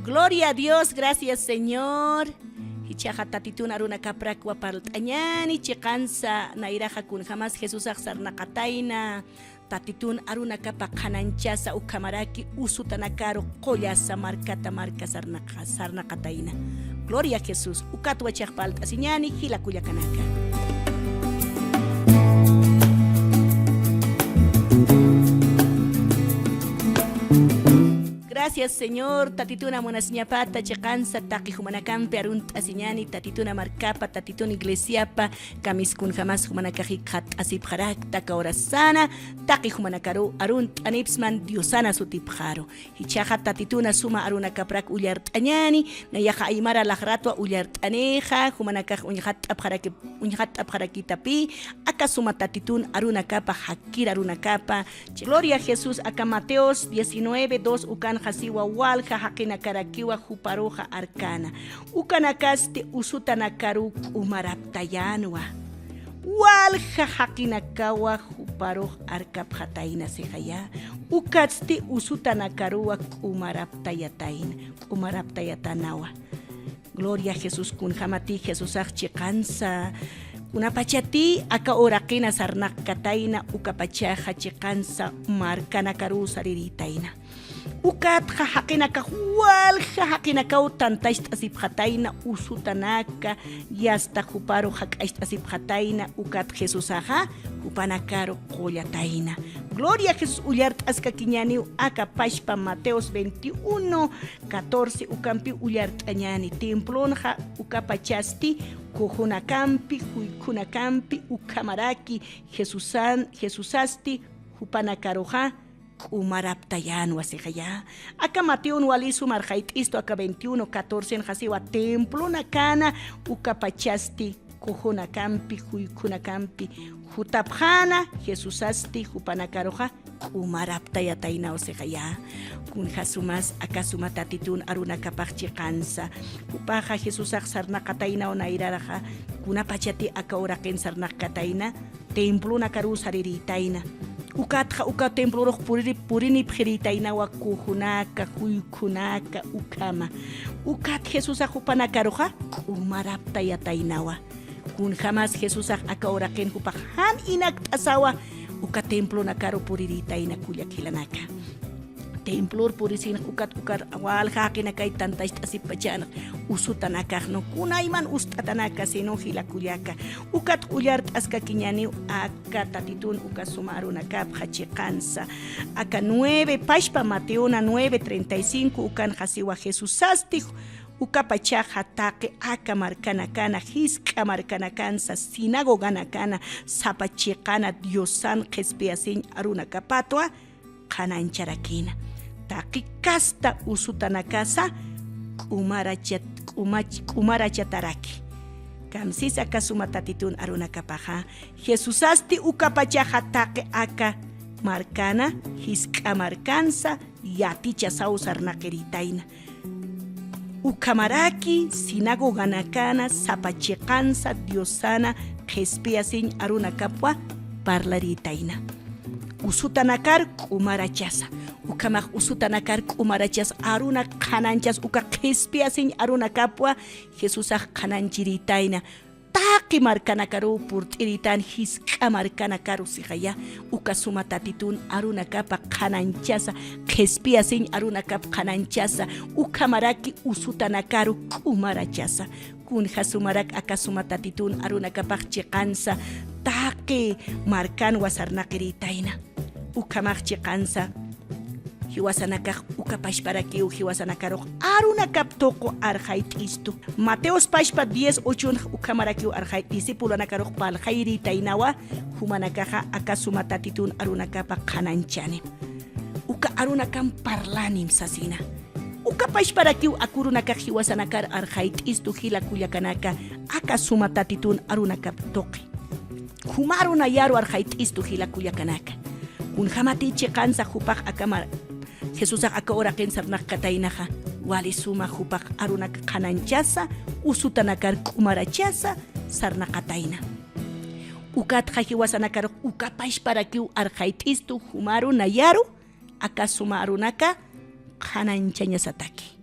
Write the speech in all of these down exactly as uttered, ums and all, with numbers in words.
Gloria a Dios, gracias Señor. Jichhaxa Tatitun arunakaprakwa parlt'añäni, chiqansa nayraxa kunjamas Jesusax sarnaqatayna, Tatitun arunakapa qhananchasa ukhamaraki usutanakaru qullasa markata marka sarnaqa-, sarnaqatayna. Gloria a Jesús. Ukatwa chiqas parlt'asiñäni jila kullakanaka. Gracias, Señor. Tatituna munasiñapata chiqansa taqi jumanakampi arunt'asiñäni, Tatituna markapa, Tatitun iglesiapa, kamisas kunjamas jumanakax jikxatt'asipxarakta aka urasana, taqi jumanakaru arunt'anipxsman Diosana sutipxaru. Jichhaxa Tatituna suma arunakaprak ullart'añäni, nayaxa aymara laxratwa ullart'anixa, jumanakax uñxatt'apxaraki-, uñxatt'apxarakitapï, aka suma Tatitun arunakapa, jakir arunakapa. Gloria a Jesús, aka Mateos diecinueve dos ukanxa siwa walja jaqinakarakiwa juparuxa arkana. Ukanakasti usutanakaru k'umaraptayänwa. Walja jaqinakawa juparux arkapxatayna sixaya. Ukatsti usutanakaruwa k'umaraptayatayna, k'umaraptayatanawa. Gloria a Jesús, kunjamati Jesusax chiqansa, kunapachati aka uraqina sarnaqkatayna, ukapachaxa chiqansa markanakaru sarirïtayna. Ukatxa jaqinakax walja jaqinakaw tantacht'asipxatayna usutanaka, yasta juparu jak'acht'asipxatayna, ukat Jesusaxa jupanakaru qullatayna. Gloria a Jesús. Ullart'askakiñäniw aka pachpa Mateos veintiuno catorce ukampi ullart'añäni, templonxa ukapachasti kujunakampi, juykhunakampi, ukhamaraki Jesusan-, Jesusasti jupanakaruxa k'umaraptayänwa sixaya. Aka Mateon wali suma arxayt'istu aka veintiuno catorcenxa siwa templonakana ukapachasti kujunakampi, juykhunakampi jutapxäna, Jesusasti jupanakaruxa k'umaraptayataynaw sixaya. Kunjasumas aka suma Tatitun arunakapax chiqansa. Jupaxa Jesusax sarnaqataynaw nayraraxa, kunapachati aka uraqin sarnaqkatayna, templonakaru sarirïtayna. Ukatxa uka templorux puriri-, purinipxirïtaynawa kujunaka, juykhu kunaka ukhama. Ukat Jesusax jupanakaruxa k'umaraptayataynawa. Kunjamas Jesusax aka uraqin jupax jan inakt'asawa uka templonakaru purirïtayna kullak jilanaka. Templor purisinx ukat ukat walja jaqinakay tantacht'asipachänx usutanakax, no kunayman ust'atanaka, sino jila kullaka. Ukat ullart'askakiñäniw aka Tatitun uka suma arunakapxa chiqansa. Aka nueve, pachpa Mateona nueve treinta y cinco ukanxa siwa Jesusasti ukapachaxa taqi aka markanakana, jisk'a markanakansa, sinagoganakana, sapa chiqana Diosan qhispiyasiñ arunakapatwa qhanañcharakïna. Taqi kasta usutanakasa k'umarachat-, k'umach-, k'umarachataraki. Kamsis aka suma Tatitun arunakapaxa, Jesusasti ukapachaxa taqi aka markana, jisk'a markansa, yatichasaw sarnaqirïtayna. Ukhamaraki sinagoganakana sapa chiqansa Diosana qhispiyasiñ arunakapwa parlarïtayna. Usutanakar k'umarachasa. Ukhamax usutanakar k'umarachasa arunak qhanañchas uka qhispiyasiñ arunakapwa Jesusax qhanañchirïtayna. Taqi markanakaruw purt'irïtan jisk'a markanakaru sixaya, uka suma Tatitun arunakapa qhanañchasa, qhispiyasiñ arunakap qhanañchasa, ukhamaraki usutanakaru k'umarachasa. Kunja sumarak aka suma Tatitun arunakapax chiqansa, taqi markanwa sarnaqirïtayna. Ukhamax chiqansa, jiwasanakax uka pachparakiw jiwasanakarux arunakap tuqu arxayt'istu. Mateos pachpa diez ochonx ukhamarakiw arxay, discipulanakarux parlxayirïtaynawa, jumanakaxa aka suma Tatitun arunakapa qhanañchani. Uka arunakam parlanim sasina. Uka pachparakiw aka urunakax jiwasanakar arxayt'istu jila kullakanaka, aka suma Tatitun arunakap tuqi. Jumaru nayaru arxayt'istu jila kullakanaka. Kunjamati chiqansa jupax aka mar-, Jesusax aka uraqin sarnaqkataynaxa, wali suma jupax arunak qhanañchasa, usutanakar k'umarachasa sarnaqatayna. Ukatxa jiwasanakarux uka pachparakiw arxayt'istu jumaru nayaru, aka suma arunaka qhanañchañasataki.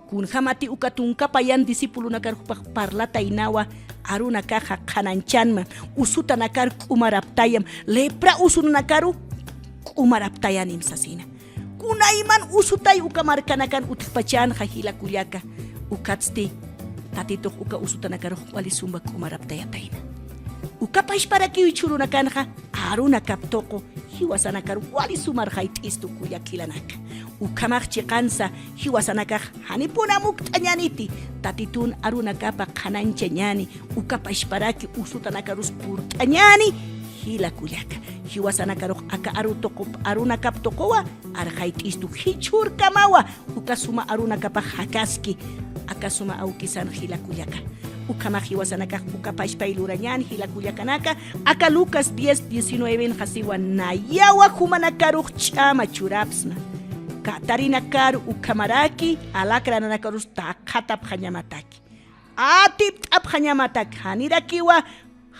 Kunjamati uka tunka payan discipulonakar jupax parlataynawa, arunakaxa qhanañchanma, usutanakar k'umaraptayam, lepra usunanakaru k'umaraptayanim sasina. Kunayman usutay uka markanakan utjpachänxa jila kullaka, ukatsti Tatitux uka usutanakarux wali suma k'umaraptayatayna. Uka pachparakiw jichhürunakanxa arunakap tuqu jiwasanakar wali sumar jayt'istu kullak jilanaka. Ukhamax chiqansa jiwasanakax janipun amukt'añäniti, Tatitun arunakapa qhanañchañäni, uka pachparaki usutanakarus purt'añäni jila kullaka. Jiwasanakarux aka aru tuqup, arunakap tuquwa arxayt'istu, jichhürkamawa uka suma arunakapax jakaski aka suma awkisan jila kullaka. Ukhamax jiwasanakax uka pachpay lurañän jila kullakanaka, aka Lucas diez diecinuevenxa siwa: Nayawa jumanakarux ch'ama churapsma. Katarinakaru ukhamaraki alacrananakarus taqxatapxañamataki. Atipt'apxañamatak, janirakiwa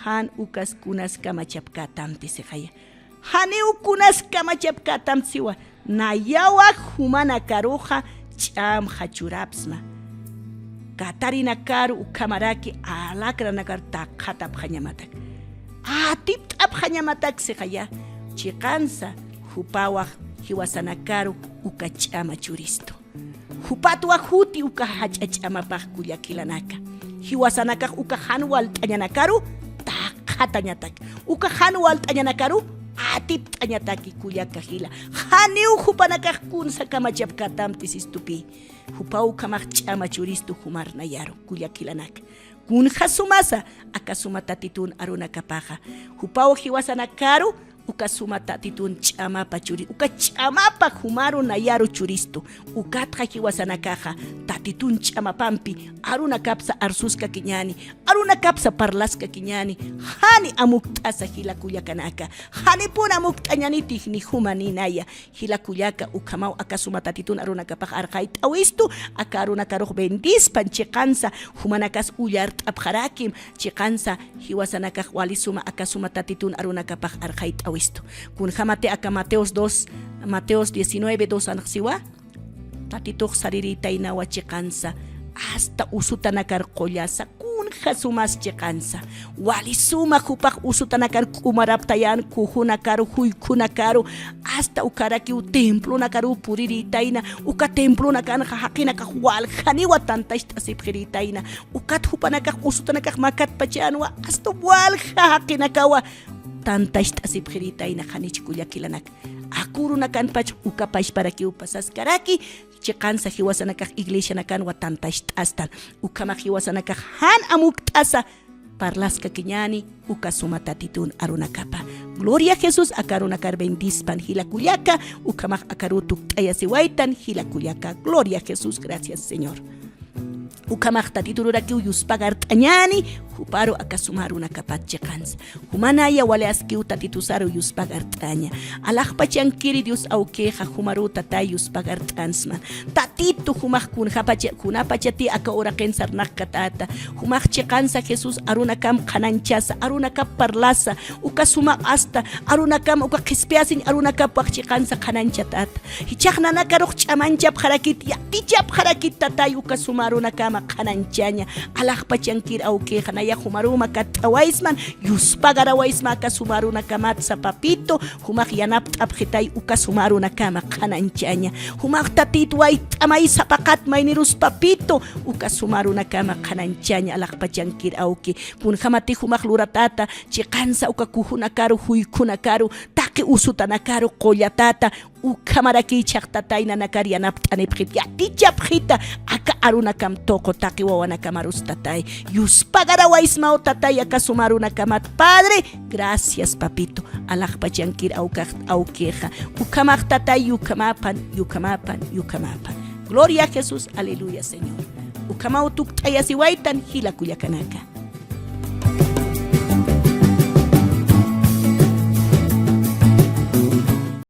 jan ukas kunas kamachapkätamti sixaya. Janiw kunas kamachapkätamti siwa, nayawa jumanakaruxa ch'amxa churapsma. Katarinakaru ukhamaraki alacranakar taqxatapxañamatak. Atipt'apxañamatak sixaya, chiqansa jupawax jiwasanakaru uka ch'ama churistu. Jupatwa juti uka jach'a ch'amapax kullak jilanaka. Jiwasanakax uka jan walt'añanakaru taqxatañatak. Uka jan walt'añanakaru atipt'añataki kullaka jila. Janiw jupanakax kunsa kamachapkätamti sistupï. Jupaw ukhamax ch'ama churistu jumar nayaru kullak jilanaka. Kunja sumasa aka suma Tatitun arunakapaxa. Jupaw jiwasanakaru uka suma Tatitun ch'amapa churi, uka ch'amapa jumaru nayaru churistu. Ukatxa jiwasanakaxa Tatitun ch'amapampi arunakapsa arsuskakiñäni, arunakapsa parlaskakiñäni, jani amukt'asa jila kullakanaka, janipun amukt'añäniti ni juma ni naya. Jila kullaka, ukhamaw aka suma Tatitun arunakapax arxayt'awistu, aka arunakarux bendispan chiqansa, jumanakas ullart'apxarakim, chiqansa, jiwasanakax wali suma aka suma Tatitun arunakapax arxayt'awistu. Kunjamati aka Mateos dos, Mateos diecinueve dos anxsiwa, Tatitux sariritaynawa chiqansa, hasta usutanakar qullasa, kunja sumas chiqansa. Wali suma jupax usutanakar k'umaraptayän, kujunakaru, juykunakaru, hasta ukarakiw templonakaru puriritayna, uka templonakanxa jaqinakax waljaniwa tantacht'asipxiritayna, ukat jupanakax usutanakax makatpachänwa, hasta walja jaqinakawa tantacht'asipxiritayna, janich kullak jilanaka. Aka urunakanpach uka pachparakiw pasaskaraki, chiqansa jiwasanakax iglesianakanwa tantacht'astan. Ukhamax jiwasanakax jan amukt'asa parlaskakiñäni uka suma Tatitun arunakapa. Gloria a Jesús, aka arunakar bendispan jila kullaka, ukhamax aka aru tukt'ayasiwaytan jila kullaka. Gloria a Jesús, gracias Señor. Ukhamax Tatitururakiw yuspagart'añäni, juparu aka suma arunakapat chiqansa. Jumanaya wali askiw Tatitusaru yuspagart'aña. Alaxpachankiri Dios awkixa, jumaru tatay yuspagart'ansma. Tatitu jumax kunjapacha, kunapachati aka uraqin sarnaqkatata. Jumax chiqansa Jesús arunakam qhanañchasa, arunakap parlasa, uka suma asta, arunakam uka qhispiyasiñ arunakap wax chiqansa qhanañchatata. Jichhax nanakarux ch'amañchapxarakit, yatichapxarakit tatay uka suma arunakama qhanañchaña. Alaxpachankir awkixa, nayax jumaru makatt'awaysman, yuspagarawaysma aka suma arunakamatsa papito, jumax yanapt'apxitay uka suma arunakama qhanañchaña. Jumax Tatit wayt'amay sapaqat maynirus papito, uka suma arunakama qhanañchaña alaxpachankir awki. Kunjamati jumax luratata, chiqansa uka kujunakaru, juykunakaru, taqi usutanakaru, qullatata, ukhamaraki jichhax tatay nanakar yanapt'anipxit, yatichapxita, aka arunakam tuqu taqi wawanakamarus tatay. Yuspagarawaysmaw tatay aka suma arunakamat, Padre, gracias papito, alaxpachankir awkax, awkixa. Ukhamax tatay yukhamapan, yukhamapan, yukhamapan. Gloria a Jesús, aleluya Señor. Ukhamaw tukt'ayasiwaytan jila kullakanaka.